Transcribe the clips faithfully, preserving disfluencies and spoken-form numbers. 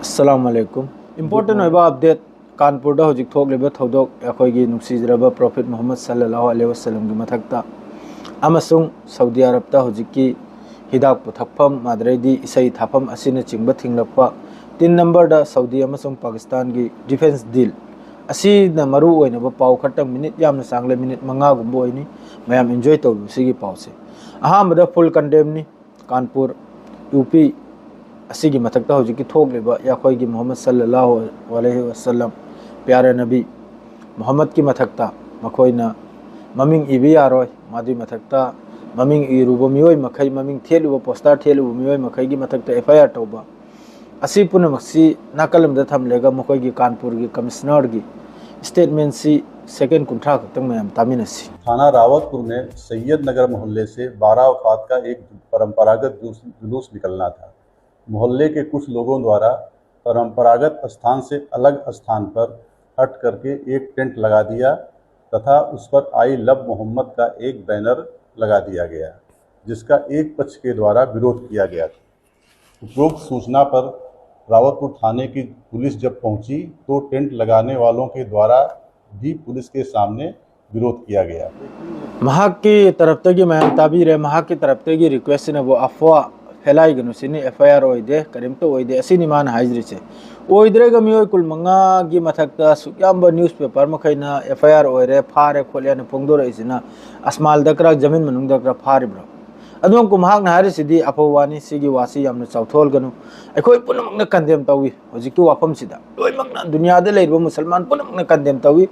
ꯑꯁꯂꯥꯃꯨ ꯑꯂꯥꯏꯀꯨꯝ꯫ Important ꯑꯣꯏꯕ update: ꯀꯥꯟꯄꯨꯔꯗ ꯍꯧꯖꯤꯛ ꯊꯣꯛꯂꯤꯕ ꯊꯧꯗꯣꯛ, ꯑꯩꯈꯣꯏꯒꯤ ꯅꯨꯡꯁꯤꯖꯔꯕ ꯄ꯭ꯔꯣꯐꯦꯠ ꯃꯨꯍꯝꯃꯗ ꯁꯜꯂꯜꯂꯥꯍꯨ ꯑꯂꯩꯍꯤ ꯋꯥꯁꯜꯂꯝꯒꯤ ꯃꯊꯛꯇ ꯑꯃꯁꯨꯡ ꯁꯥꯎꯗꯤ ꯑꯔꯕꯇ ꯍꯧꯖꯤꯛꯀꯤ ꯍꯤꯗꯥꯛ ꯄꯨꯊꯛꯐꯝ, ꯑꯗꯩꯗꯤ ꯏꯁꯩ ꯊꯥꯐꯝ ꯑꯁꯤꯅꯆꯤꯡꯕ ꯊꯤꯡꯂꯛꯄ꯫ ꯇꯤꯟ ꯅꯝꯕꯔꯗ ꯁꯥꯎꯗꯤ ꯑꯃꯁꯨꯡ ꯄꯥꯀꯤꯁꯇꯥꯟꯒꯤ ꯗꯤꯐꯦꯟꯁ ꯗꯤꯜ꯫ ꯑꯁꯤꯅ ꯃꯔꯨ ꯑꯣꯏꯅꯕ ꯄꯥꯎ ꯈꯛꯇꯪ, ꯃꯤꯅꯤꯠ ꯌꯥꯝꯅ ꯁꯥꯡꯂꯦ, ꯃꯤꯅꯤꯠ ꯃꯉꯥꯒꯨꯝꯕ ꯑꯣꯏꯅꯤ꯫ ꯃꯌꯥꯝ ꯏꯟꯖꯣꯏ ꯇꯧꯕꯤꯌꯨ ꯁꯤꯒꯤ ꯄꯥꯎꯁꯦ꯫ ꯑꯍꯥꯟꯕꯗ ꯐꯨꯜ ꯀꯟꯗꯦꯝꯅꯤ꯫ ꯀꯥꯟꯄꯨꯔ, ꯌꯨ ꯄꯤ ꯑꯁꯤꯒꯤ ꯃꯊꯛꯇ ꯍꯧꯖꯤꯛꯀꯤ ꯊꯣꯛꯂꯤꯕ ꯑꯩꯈꯣꯏꯒꯤ ꯃꯨꯍꯝꯃꯗ ꯁꯜꯂꯜꯂꯥꯍꯨ ꯑꯂꯩꯍꯤ ꯋꯥꯁꯜꯂꯝ, ꯄ꯭ꯌꯥꯔꯦ ꯅꯕꯤ ꯃꯨꯍꯝꯃꯗꯀꯤ ꯃꯊꯛꯇ ꯃꯈꯣꯏꯅ ꯃꯃꯤꯡ ꯏꯕ ꯌꯥꯔꯣꯏ, ꯃꯗꯨꯒꯤ ꯃꯊꯛꯇ ꯃꯃꯤꯡ ꯏꯔꯨꯕ ꯃꯤꯑꯣꯏ ꯃꯈꯩ, ꯃꯃꯤꯡ ꯊꯦꯠꯂꯨꯕ, ꯄꯣꯁꯇꯔ ꯊꯦꯠꯂꯨꯕ ꯃꯤꯑꯣꯏ ꯃꯈꯩꯒꯤ ꯃꯊꯛꯇ ꯑꯦꯐ ꯑꯥꯏ ꯑꯥꯔ ꯇꯧꯕ꯫ ꯑꯁꯤ ꯄꯨꯝꯅꯃꯛꯁꯤ ꯅꯥꯀꯜ ꯑꯃꯗ ꯊꯝꯂꯒ ꯃꯈꯣꯏꯒꯤ ꯀꯥꯟꯄꯨꯔꯒꯤ ꯀꯃꯤꯁꯅꯔꯒꯤ ꯁ꯭ꯇꯦꯠꯃꯦꯟꯁꯤ ꯁꯦꯀꯦꯟ ꯀꯨꯟꯊ꯭ꯔꯥ ꯈꯛꯇꯪ ꯃꯌꯥꯝ ꯇꯥꯃꯤꯟꯅꯁꯤ꯫ थाना रावतपुर में सैयद नगर मोहल्ले से बारह अफराद का एक परंपरागत जुलूस, जुलूस निकलना था। मोहल्ले के कुछ लोगों द्वारा परंपरागत स्थान से अलग स्थान पर हट करके एक टेंट लगा दिया तथा उस पर आई लव मोहम्मद का एक बैनर लगा दिया गया, जिसका एक पक्ष के द्वारा विरोध किया गया था। उपरोक्त सूचना पर रावतपुर थाने की पुलिस जब पहुंची तो टेंट लगाने वालों के द्वारा भी पुलिस के सामने विरोध किया गया। ꯃꯍꯥꯛꯀꯤ ꯇꯔꯞꯇꯒꯤ ꯃꯌꯥꯝ ꯇꯥꯕꯤꯔꯦ꯫ ꯃꯍꯥꯛꯀꯤ ꯇꯔꯞꯇꯒꯤ ꯔꯤꯀ꯭ꯋꯦꯁꯁꯤꯅꯕꯨ ꯑꯐꯋꯥ ꯐꯦꯂꯥꯏꯒꯅꯨ ꯁꯤꯅꯤ꯫ ꯑꯦꯐ ꯑꯥꯏ ꯑꯥꯔ ꯑꯣꯏꯗꯦ, ꯀꯔꯤꯝꯇ ꯑꯣꯏꯗꯦ, ꯑꯁꯤꯅꯤ ꯃꯥꯅ ꯍꯥꯏꯖꯔꯤꯁꯦ꯫ ꯑꯣꯏꯗ꯭ꯔꯒ ꯃꯤꯑꯣꯏ ꯀꯨꯟꯃꯉꯥꯒꯤ ꯃꯊꯛꯇ ꯑꯁꯨꯛ ꯌꯥꯝꯕ ꯅ꯭ꯌꯨꯁ ꯄꯦꯄꯔ ꯃꯈꯩꯅ ꯑꯦꯐ ꯑꯥꯏ ꯑꯥꯔ ꯑꯣꯏꯔꯦ, ꯐꯥꯔꯦ ꯈꯣꯠꯂꯦꯅ ꯐꯣꯡꯗꯣꯔꯛꯏꯁꯤꯅ ꯑꯁꯃꯥꯜꯗ ꯈꯔ, ꯖꯃꯤꯟ ꯃꯅꯨꯡꯗ ꯈꯔ ꯐꯥꯔꯤꯕ꯭ꯔꯣ? ꯑꯗꯨꯒ ꯃꯍꯥꯛꯅ ꯍꯥꯏꯔꯤꯁꯤꯗꯤ ꯑꯐꯕ ꯋꯥꯅꯤ꯫ ꯁꯤꯒꯤ ꯋꯥꯁꯤ ꯌꯥꯝꯅ ꯆꯥꯎꯊꯣꯛꯍꯜꯒꯅꯨ꯫ ꯑꯩꯈꯣꯏ ꯄꯨꯝꯅꯃꯛꯅ ꯀꯟꯗꯦꯝ ꯇꯧꯏ ꯍꯧꯖꯤꯛꯀꯤ ꯋꯥꯐꯝꯁꯤꯗ꯫ ꯂꯣꯏꯅꯃꯛꯅ, ꯗꯨꯅꯤꯌꯥꯗ ꯂꯩꯔꯤꯕ ꯃꯨꯁꯜꯃꯥꯟ ꯄꯨꯝꯅꯃꯛꯅ ꯀꯟꯗꯦꯝ ꯇꯧꯏ꯫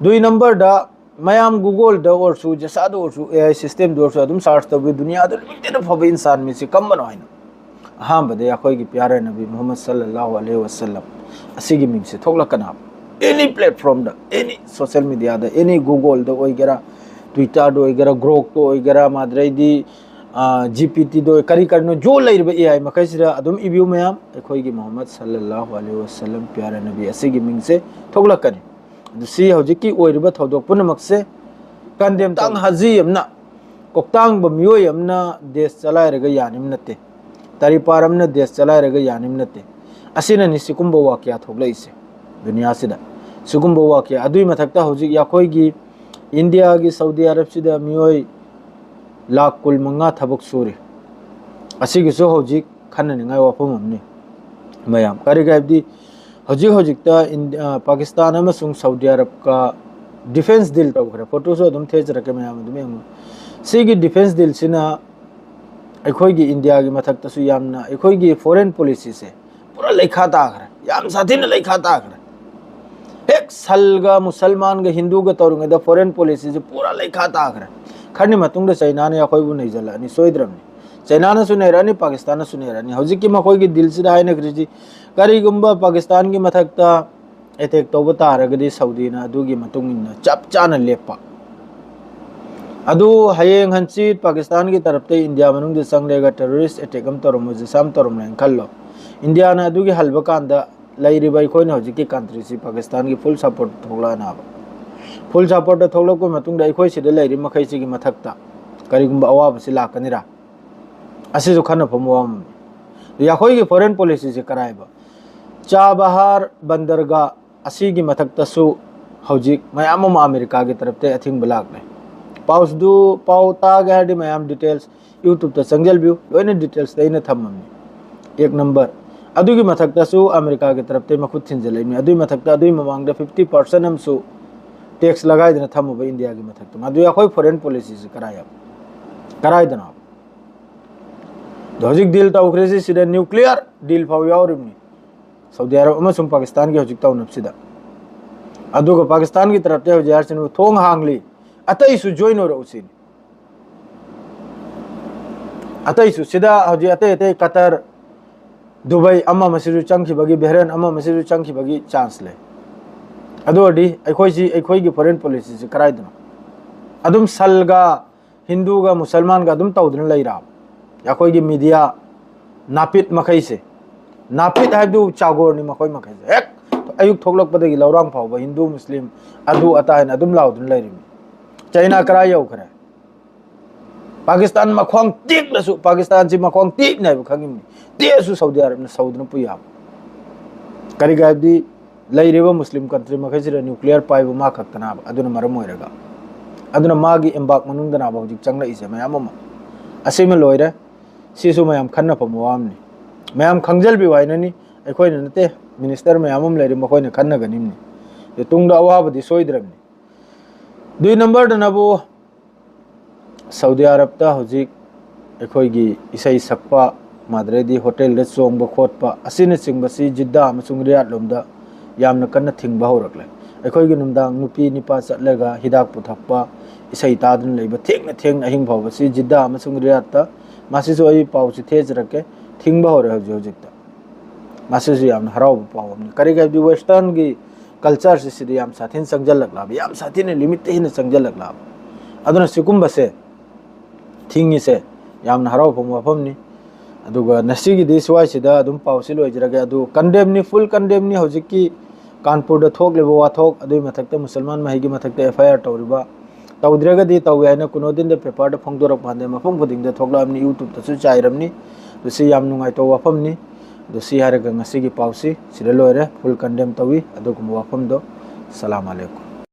ꯗꯨꯏ ꯅꯝꯕꯔꯗ, ꯃꯌꯥꯝ ꯒꯨꯒꯜꯗ ꯑꯣꯏꯔꯁꯨ, ꯖꯁꯥꯗ ꯑꯣꯏꯔꯁꯨ, ꯑꯦ ꯑꯥꯏ ꯁꯤꯁꯇꯦꯝꯗ ꯑꯣꯏꯔꯁꯨ ꯑꯗꯨꯝ ꯁꯥꯔꯆ ꯇꯧꯕꯤꯌꯨ, ꯗꯨꯅꯤꯌꯥꯗ ꯂꯣꯏꯅꯃꯛꯇꯩꯅ ꯐꯕ ꯏꯟꯁꯥꯟ ꯃꯤꯁꯤ ꯀꯝꯕꯅꯣ ꯍꯥꯏꯅ꯫ ꯑꯍꯥꯟꯕꯗ ꯑꯩꯈꯣꯏꯒꯤ ꯄꯤꯌꯥꯔꯦ ꯅꯕꯤ ꯃꯨꯍꯝꯃꯗ ꯁꯜꯂꯜꯂꯥꯍꯨ ꯑꯂꯩꯍꯤ ꯋꯥꯁꯜꯂꯝ ꯑꯁꯤꯒꯤ ꯃꯤꯡꯁꯦ ꯊꯣꯛꯂꯛꯀꯅꯤ꯫ ꯑꯦꯅꯤ ꯄ꯭ꯂꯦꯠꯐꯣꯔꯝꯗ, ꯑꯦꯅꯤ ꯁꯣꯁꯦꯜ ꯃꯤꯗꯤꯌꯥꯗ, ꯑꯦꯅꯤ ꯒꯨꯒꯜꯗ ꯑꯣꯏꯒꯦꯔꯥ, ꯇ꯭ꯋꯤꯇꯔꯗ ꯑꯣꯏꯒꯦꯔꯥ, ꯒ꯭ꯔꯣꯛꯇ ꯑꯣꯏꯒꯦꯔꯥ, ꯃꯥꯗ꯭ꯔꯩꯗꯤ ꯖꯤ ꯄꯤ ꯇꯤꯗ ꯑꯣꯏ, ꯀꯔꯤ ꯀꯔꯤꯅꯣ ꯖꯣ ꯂꯩꯔꯤꯕ ꯑꯦ ꯑꯥꯏ ꯃꯈꯩꯁꯤꯗ ꯑꯗꯨꯝ ꯏꯕꯤꯌꯨ ꯃꯌꯥꯝ꯫ ꯑꯩꯈꯣꯏꯒꯤ ꯃꯨꯍꯝꯃꯗ ꯁꯜꯂꯜꯂꯥꯍꯨ ꯑꯂꯩꯍꯤ ꯋꯥꯁꯜꯂꯝ ꯄꯤꯌꯥꯔꯦ ꯅꯕꯤ ꯑꯁꯤꯒꯤ ꯃꯤꯡꯁꯦ ꯊꯣꯛꯂꯛꯀꯅꯤ꯫ ꯑꯗꯨ ꯁꯤ ꯍꯧꯖꯤꯛꯀꯤ ꯑꯣꯏꯔꯤꯕ ꯊꯧꯗꯣꯛ ꯄꯨꯝꯅꯃꯛꯁꯦ ꯀꯟꯗꯦꯝ ꯇꯧ꯫ ꯍꯥꯖꯤ ꯑꯃꯅ, ꯀꯣꯛꯇꯥꯡꯕ ꯃꯤꯑꯣꯏ ꯑꯃꯅ ꯗꯦꯁ ꯆꯂꯥꯏꯔꯒ ꯌꯥꯅꯤꯡꯕ ꯅꯠꯇꯦ꯫ ꯇꯔꯤꯄꯥꯔ ꯑꯃꯅ ꯗꯦꯁ ꯆꯂꯥꯏꯔꯒ ꯌꯥꯅꯤꯡꯕ ꯅꯠꯇꯦ꯫ ꯑꯁꯤꯅꯅꯤ ꯁꯤꯒꯨꯝꯕ ꯋꯥꯀ꯭ꯌꯥ ꯊꯣꯛꯂꯛꯏꯁꯦ ꯗꯨꯅꯤꯌꯥꯁꯤꯗ꯫ ꯁꯤꯒꯨꯝꯕ ꯋꯥꯀ꯭ꯌꯥ, ꯑꯗꯨꯒꯤ ꯃꯊꯛꯇ ꯍꯧꯖꯤꯛ ꯑꯩꯈꯣꯏꯒꯤ ꯏꯟꯗꯤꯌꯥꯒꯤ ꯁꯥꯎꯗꯤ ꯑꯔꯕꯁꯤꯗ ꯃꯤꯑꯣꯏ ꯂꯥꯈ ꯀꯨꯟ ꯃꯉꯥ ꯊꯕꯛ ꯁꯨꯔꯤ꯫ ꯑꯁꯤꯒꯤꯁꯨ ꯍꯧꯖꯤꯛ ꯈꯟꯅꯅꯤꯡꯉꯥꯏ ꯋꯥꯐꯝ ꯑꯃꯅꯤ ꯃꯌꯥꯝ꯫ ꯀꯔꯤꯒꯤ ꯍꯥꯏꯕꯗꯤ ꯍꯧꯖꯤꯛ ꯍꯧꯖꯤꯛꯇ ꯏꯟ-, ꯑ, ꯄꯥꯀꯤꯁꯇꯥꯟ ꯑꯃꯁꯨꯡ ꯁꯥꯎꯗꯤ ꯑꯔꯕꯀ ꯗꯤꯐꯦꯟꯁ ꯗꯤꯜ ꯇꯧꯈ꯭ꯔꯦ꯫ ꯐꯣꯇꯣꯁꯨ ꯑꯗꯨꯝ ꯊꯦꯖꯔꯛꯀꯦ, ꯃꯌꯥꯝ ꯑꯗꯨꯝ ꯌꯦꯡꯉꯨ꯫ ꯁꯤꯒꯤ ꯗꯤꯐꯦꯟꯁ ꯗꯤꯜꯁꯤꯅ ꯑꯩꯈꯣꯏꯒꯤ ꯏꯟꯗꯤꯌꯥꯒꯤ ꯃꯊꯛꯇꯁꯨ ꯌꯥꯝꯅ, ꯑꯩꯈꯣꯏꯒꯤ ꯐꯣꯔꯦꯟ ꯄꯣꯂꯤꯁꯤꯁꯦ ꯄꯨꯔꯥ ꯂꯩꯈꯥ ꯇꯥꯈ꯭ꯔꯦ, ꯌꯥꯝ ꯁꯥꯊꯤꯅ ꯂꯩꯈꯥ ꯇꯥꯈ꯭ꯔꯦ꯫ ꯍꯦꯛ ꯁꯜꯒ ꯃꯨꯁꯜꯃꯥꯟꯒ ꯍꯤꯟꯗꯨꯒ ꯇꯧꯔꯤꯉꯩꯗ ꯐꯣꯔꯦꯟ ꯄꯣꯂꯤꯁꯤꯁꯦ ꯄꯨꯔꯥ ꯂꯩꯈꯥ ꯇꯥꯈ꯭ꯔꯦ꯫ ꯈꯔꯅꯤ ꯃꯇꯨꯡꯗ ꯆꯩꯅꯥꯅ ꯑꯩꯈꯣꯏꯕꯨ ꯅꯩꯖꯜꯂꯛꯑꯅꯤ ꯁꯣꯏꯗ꯭ꯔꯕꯅꯤ꯫ ꯆꯩꯅꯥꯅꯁꯨ ꯅꯩꯔꯛꯑꯅꯤ, ꯄꯥꯀꯤꯁꯇꯥꯟꯅꯁꯨ ꯅꯩꯔꯛꯑꯅꯤ꯫ ꯍꯧꯖꯤꯛꯀꯤ ꯃꯈꯣꯏꯒꯤ ꯗꯤꯜꯁꯤꯗ ꯍꯥꯏꯅꯈ꯭ꯔꯤꯁꯤ, ꯀꯔꯤꯒꯨꯝꯕ ꯄꯥꯀꯤꯁꯇꯥꯟꯒꯤ ꯃꯊꯛꯇ ꯑꯦꯇꯦꯛ ꯇꯧꯕ ꯇꯥꯔꯒꯗꯤ ꯁꯥꯎꯗꯤꯅ ꯑꯗꯨꯒꯤ ꯃꯇꯨꯡ ꯏꯟꯅ ꯆꯞ ꯆꯥꯅ ꯂꯦꯞꯄ꯫ ꯑꯗꯨ ꯍꯌꯦꯡ ꯍꯪꯆꯤꯠ ꯄꯥꯀꯤꯁꯇꯥꯟꯒꯤ ꯇꯔꯞꯇ ꯏꯟꯗꯤꯌꯥ ꯃꯅꯨꯡꯗ ꯆꯪꯂꯒ ꯇꯦꯔꯣꯔꯤꯁ ꯑꯦꯇꯦꯛ ꯑꯃ ꯇꯧꯔꯝꯃꯣ, ꯖꯤꯁꯥ ꯑꯃ ꯇꯧꯔꯝꯃꯦꯅ ꯈꯜꯂꯣ꯫ ꯏꯟꯗꯤꯌꯥꯅ ꯑꯗꯨꯒꯤ ꯍꯜꯕ ꯀꯥꯟꯗ ꯂꯩꯔꯤꯕ ꯑꯩꯈꯣꯏꯅ ꯍꯧꯖꯤꯛꯀꯤ ꯀꯟꯇ꯭ꯔꯤꯁꯤ ꯄꯥꯀꯤꯁꯇꯥꯟꯒꯤ ꯐꯨꯜ ꯁꯄꯣꯔꯠ ꯊꯣꯛꯂꯛꯑꯅꯕ꯫ ꯐꯨꯜ ꯁꯄꯣꯔꯠꯇ ꯊꯣꯛꯂꯛꯄ ꯃꯇꯨꯡꯗ ꯑꯩꯈꯣꯏ ꯁꯤꯗ ꯂꯩꯔꯤ ꯃꯈꯩꯁꯤꯒꯤ ꯃꯊꯛꯇ ꯀꯔꯤꯒꯨꯝꯕ ꯑꯋꯥꯕꯁꯤ ꯂꯥꯛꯀꯅꯤꯔꯥ? ꯑꯁꯤꯁꯨ ꯈꯟꯅꯐꯝ ꯋꯥꯐꯝꯅꯤ꯫ ꯑꯗꯨ ꯑꯩꯈꯣꯏꯒꯤ ꯐꯣꯔꯦꯟ ꯄꯣꯂꯤꯁꯤꯁꯤ ꯀꯔꯥꯏꯕ? ꯆꯥꯕꯍꯥꯔ, ꯕꯟꯗꯔꯒꯥ ꯑꯁꯤꯒꯤ ꯃꯊꯛꯇꯁꯨ ꯍꯧꯖꯤꯛ ꯃꯌꯥꯝ ꯑꯃ ꯑꯃꯦꯔꯤꯀꯥꯒꯤ ꯇꯔꯞꯇ ꯑꯊꯤꯡꯕ ꯂꯥꯛꯂꯦ꯫ ꯄꯥꯎꯁꯤꯗꯨ, ꯄꯥꯎ ꯇꯥꯒꯦ ꯍꯥꯏꯔꯗꯤ ꯃꯌꯥꯝ ꯗꯤꯇꯦꯜꯁ YouTube-ꯇ ꯆꯪꯁꯤꯜꯕꯤꯌꯨ, ꯂꯣꯏꯅ ꯗꯤꯇꯦꯜꯁꯇ ꯑꯩꯅ ꯊꯝꯃꯝꯅꯤ꯫ ꯑꯦꯛ ꯅꯝꯕꯔ꯫ ꯑꯗꯨꯒꯤ ꯃꯊꯛꯇꯁꯨ ꯑꯃꯦꯔꯤꯀꯥꯒꯤ ꯇꯔꯞꯇ ꯃꯈꯨꯠ ꯊꯤꯟꯖꯤꯜꯂꯛꯏꯕꯅꯤ꯫ ꯑꯗꯨꯒꯤ ꯃꯊꯛꯇ ꯑꯗꯨꯒꯤ ꯃꯃꯥꯡꯗ ꯐꯤꯐꯇꯤ ꯄꯥꯔꯁꯦꯟ ꯑꯃꯁꯨ ꯇꯦꯛꯁ ꯂꯒꯥꯏꯗꯅ ꯊꯝꯃꯕ ꯏꯟꯗꯤꯌꯥꯒꯤ ꯃꯊꯛꯇ꯫ ꯃꯗꯨ ꯑꯩꯈꯣꯏ ꯐꯣꯔꯦꯟ ꯄꯣꯂꯤꯁꯤꯁꯤ ꯀꯔꯥꯏ ꯌꯥꯎ-, ꯀꯔꯥꯏꯗꯅꯣ? ꯑꯗꯣ ꯍꯧꯖꯤꯛ ꯗꯤꯜ ꯇꯧꯈ꯭ꯔꯤꯁꯤ ꯁꯤꯗ ꯅ꯭ꯌꯨꯀ꯭ꯂꯤꯌꯔ ꯗꯤꯜ ꯐꯥꯎ ꯌꯥꯎꯔꯤꯕꯅꯤ꯫ ꯁꯥꯎꯗꯤ ꯑꯔꯕ ꯑꯃꯁꯨꯡ ꯄꯥꯀꯤꯁꯇꯥꯟꯒꯤ ꯍꯧꯖꯤꯛ ꯇꯧꯅꯕꯁꯤꯗ꯫ ꯑꯗꯨꯒ ꯄꯥꯀꯤꯁꯇꯥꯟꯒꯤ ꯇꯔꯞꯇ ꯍꯧꯖꯤꯛ ꯍꯥꯏꯔꯤꯁꯤꯅ ꯊꯣꯡ ꯍꯥꯡꯂꯤ, ꯑꯇꯩꯁꯨ ꯖꯣꯏꯟ ꯑꯣꯏꯔꯛꯎ ꯁꯤꯅꯤ꯫ ꯑꯇꯩꯁꯨ ꯁꯤꯗ ꯍꯧꯖꯤꯛ ꯑꯇꯩ ꯑꯇꯩ ꯀꯇꯔ, ꯗꯨꯕꯥꯏ ꯑꯃ ꯑꯃꯁꯤꯁꯨ ꯆꯪꯈꯤꯕꯒꯤ, ꯕꯦꯍꯔꯦꯟ ꯑꯃ ꯑꯃꯁꯤꯁꯨ ꯆꯪꯈꯤꯕꯒꯤ ꯆꯥꯟꯁ ꯂꯩ꯫ ꯑꯗꯨ ꯑꯣꯏꯔꯗꯤ ꯑꯩꯈꯣꯏꯁꯤ, ꯑꯩꯈꯣꯏꯒꯤ ꯐꯣꯔꯦꯟ ꯄꯣꯂꯤꯁꯤꯁꯤ ꯀꯗꯥꯏꯗꯅꯣ? ꯑꯗꯨꯝ ꯁꯜꯒ ꯍꯤꯟꯗꯨꯒ ꯃꯨꯁꯜꯃꯥꯟꯒ ꯑꯗꯨꯝ ꯇꯧꯗꯨꯅ ꯂꯩꯔꯕ? ꯑꯩꯈꯣꯏꯒꯤ ꯃꯤꯗꯤꯌꯥ ꯅꯥꯄꯤꯠ ꯃꯈꯩꯁꯦ, ꯅꯥꯄꯤꯠ ꯍꯥꯏꯕꯗꯨ ꯆꯥꯒꯣꯔꯅꯤ ꯃꯈꯣꯏ ꯃꯈꯩꯁꯦ꯫ ꯍꯦꯛ ꯑꯌꯨꯛ ꯊꯣꯛꯂꯛꯄꯗꯒꯤ ꯂꯧꯔꯥꯡ ꯐꯥꯎꯕ ꯍꯤꯟꯗꯨ, ꯃꯨꯁꯂꯤꯝ, ꯑꯗꯨ ꯑꯇꯥ ꯍꯥꯏꯅ ꯑꯗꯨꯝ ꯂꯥꯎꯗꯨꯅ ꯂꯩꯔꯤꯕꯅꯤ꯫ ꯆꯩꯅꯥ ꯀꯔꯥꯏ ꯌꯧꯈ꯭ꯔꯦ? ꯄꯥꯀꯤꯁꯇꯥꯟ ꯃꯈꯣꯡ ꯇꯦꯛꯂꯁꯨ, ꯄꯥꯀꯤꯁꯇꯥꯟꯁꯤ ꯃꯈꯣꯡ ꯇꯦꯛꯅꯤ ꯍꯥꯏꯕ ꯈꯪꯉꯤꯕꯅꯤ꯫ ꯇꯦꯛꯑꯁꯨ ꯁꯥꯎꯗꯤ ꯑꯔꯕꯅ ꯁꯧꯗꯨꯅ ꯄꯨ ꯌꯥꯕ꯫ ꯀꯔꯤꯒꯤ ꯍꯥꯏꯕꯗꯤ ꯂꯩꯔꯤꯕ ꯃꯨꯁꯂꯤꯝ ꯀꯟꯇ꯭ꯔꯤ ꯃꯈꯩꯁꯤꯗ ꯅ꯭ꯌꯨꯀ꯭ꯂꯤꯌꯔ ꯄꯥꯏꯕ ꯃꯥ ꯈꯛꯇꯅꯦꯕ꯫ ꯑꯗꯨꯅ ꯃꯔꯝ ꯑꯣꯏꯔꯒ, ꯑꯗꯨꯅ ꯃꯥꯒꯤ ꯑꯦꯝꯕꯥꯛ ꯃꯅꯨꯡꯗꯅꯦꯕ ꯍꯧꯖꯤꯛ ꯆꯪꯂꯛꯏꯁꯦ ꯃꯌꯥꯝ ꯑꯃ꯫ ꯑꯁꯤꯃ ꯂꯣꯏꯔꯦ꯫ ꯁꯤꯁꯨ ꯃꯌꯥꯝ ꯈꯟꯅꯐꯝ ꯋꯥ ꯑꯃꯅꯤ꯫ ꯃꯌꯥꯝ ꯈꯪꯖꯤꯜꯕꯤꯌꯨ ꯍꯥꯏꯅꯅꯤ꯫ ꯑꯩꯈꯣꯏꯅ ꯅꯠꯇꯦ, ꯃꯤꯅꯤꯁꯇꯔ ꯃꯌꯥꯝ ꯑꯃ ꯂꯩꯔꯤ, ꯃꯈꯣꯏꯅ ꯈꯟꯅꯒꯅꯤꯕꯅꯤ꯫ ꯑꯗꯨ ꯇꯨꯡꯗ ꯑꯋꯥꯕꯗꯤ ꯁꯣꯏꯗ꯭ꯔꯕꯅꯤ꯫ ꯗꯨꯏ ꯅꯝꯕꯔꯗꯅꯕꯨ ꯁꯥꯎꯗꯤ ꯑꯔꯕꯇ ꯍꯧꯖꯤꯛ ꯑꯩꯈꯣꯏꯒꯤ ꯏꯁꯩ ꯁꯛꯄ, ꯃꯥꯗ꯭ꯔꯦꯗꯤ ꯍꯣꯇꯦꯜꯗ ꯆꯣꯡꯕ ꯈꯣꯠꯄ ꯑꯁꯤꯅꯆꯤꯡꯕꯁꯤ ꯖꯤꯗꯥ ꯑꯃꯁꯨꯡ ꯔꯤꯌꯥꯗ ꯂꯣꯝꯗ ꯌꯥꯝꯅ ꯀꯟꯅ ꯊꯤꯡꯕ ꯍꯧꯔꯛꯂꯦ꯫ ꯑꯩꯈꯣꯏꯒꯤ ꯅꯨꯡꯗꯥꯡ ꯅꯨꯄꯤ ꯅꯤꯄꯥ ꯆꯠꯂꯒ ꯍꯤꯗꯥꯛ ꯄꯨꯊꯛꯄ, ꯏꯁꯩ ꯇꯥꯗꯨꯅ ꯂꯩꯕ, ꯊꯦꯡꯅ ꯊꯦꯡꯅ ꯑꯍꯤꯡ ꯐꯥꯎꯕꯁꯤ ꯖꯤꯗꯥ ꯑꯃꯁꯨꯡ ꯔꯤꯌꯥꯗꯇ ꯃꯁꯤꯁꯨ ꯑꯩ ꯄꯥꯎꯁꯤ ꯊꯦꯖꯔꯛꯀꯦ, ꯊꯤꯡꯕ ꯍꯧꯔꯦ ꯍꯧꯖꯤꯛ ꯍꯧꯖꯤꯛꯇ꯫ ꯃꯁꯤꯁꯨ ꯌꯥꯝꯅ ꯍꯔꯥꯎꯕ ꯄꯥꯎ ꯑꯃꯅꯤ꯫ ꯀꯔꯤꯒꯤ ꯍꯥꯏꯕꯗꯤ ꯋꯦꯁꯇꯔꯟꯒꯤ ꯀꯜꯆꯔꯁꯤ ꯁꯤꯗ ꯌꯥꯝ ꯁꯥꯊꯤꯅ ꯆꯪꯁꯤꯜꯂꯛꯂꯕ, ꯌꯥꯝ ꯁꯥꯊꯤꯅ ꯂꯤꯃꯤꯠꯇ ꯍꯦꯟꯅ ꯆꯪꯁꯤꯜꯂꯛꯂꯕ꯫ ꯑꯗꯨꯅ ꯁꯤꯒꯨꯝꯕꯁꯦ ꯊꯤꯡꯉꯤꯁꯦ ꯌꯥꯝꯅ ꯍꯔꯥꯎꯕ ꯋꯥꯐꯝꯅꯤ꯫ ꯑꯗꯨꯒ ꯉꯁꯤꯒꯤꯗꯤ ꯁ꯭ꯋꯥꯏꯁꯤꯗ ꯑꯗꯨꯝ ꯄꯥꯎꯁꯤ ꯂꯣꯏꯖꯔꯒꯦ꯫ ꯑꯗꯨ ꯀꯟꯗꯦꯝꯅꯤ, ꯐꯨꯜ ꯀꯟꯗꯦꯝꯅꯤ꯫ ꯍꯧꯖꯤꯛꯀꯤ ꯀꯥꯟꯄꯨꯔꯗ ꯊꯣꯛꯂꯤꯕ ꯋꯥꯊꯣꯛ, ꯑꯗꯨꯒꯤ ꯃꯊꯛꯇ ꯃꯨꯁꯜꯃꯥꯟ ꯃꯍꯩꯒꯤ ꯃꯊꯛꯇ ꯑꯦꯐ ꯑꯥꯏ ꯑꯥꯔ ꯇꯧꯔꯤꯕ, ꯇꯧꯗ꯭ꯔꯒꯗꯤ ꯇꯧꯏ ꯍꯥꯏꯅ ꯀꯨꯅꯣꯗꯤꯟꯗ ꯄꯦꯄꯔꯗ ꯐꯣꯡꯗꯣꯔꯛꯄ ꯀꯥꯟꯗ ꯃꯐꯝ ꯈꯨꯗꯤꯡꯗ ꯊꯣꯛꯂꯛꯑꯕꯅꯤ, ꯌꯨꯇ꯭ꯌꯨꯕꯇꯁꯨ ꯆꯥꯏꯔꯕꯅꯤ꯫ ꯑꯗꯨ ꯁꯤ ꯌꯥꯝ ꯅꯨꯡꯉꯥꯏꯇꯕ ꯋꯥꯐꯝꯅꯤ꯫ ꯑꯗꯨ ꯁꯤ ꯍꯥꯏꯔꯒ ꯉꯁꯤꯒꯤ ꯄꯥꯎꯁꯤ ꯁꯤꯗ ꯂꯣꯏꯔꯦ꯫ ꯐꯨꯜ ꯀꯟꯗꯦꯝ ꯇꯧꯏ ꯑꯗꯨꯒꯨꯝꯕ ꯋꯥꯐꯝꯗꯣ꯫ ꯁꯂꯥꯝ ꯑꯂꯩꯀꯨꯝ꯫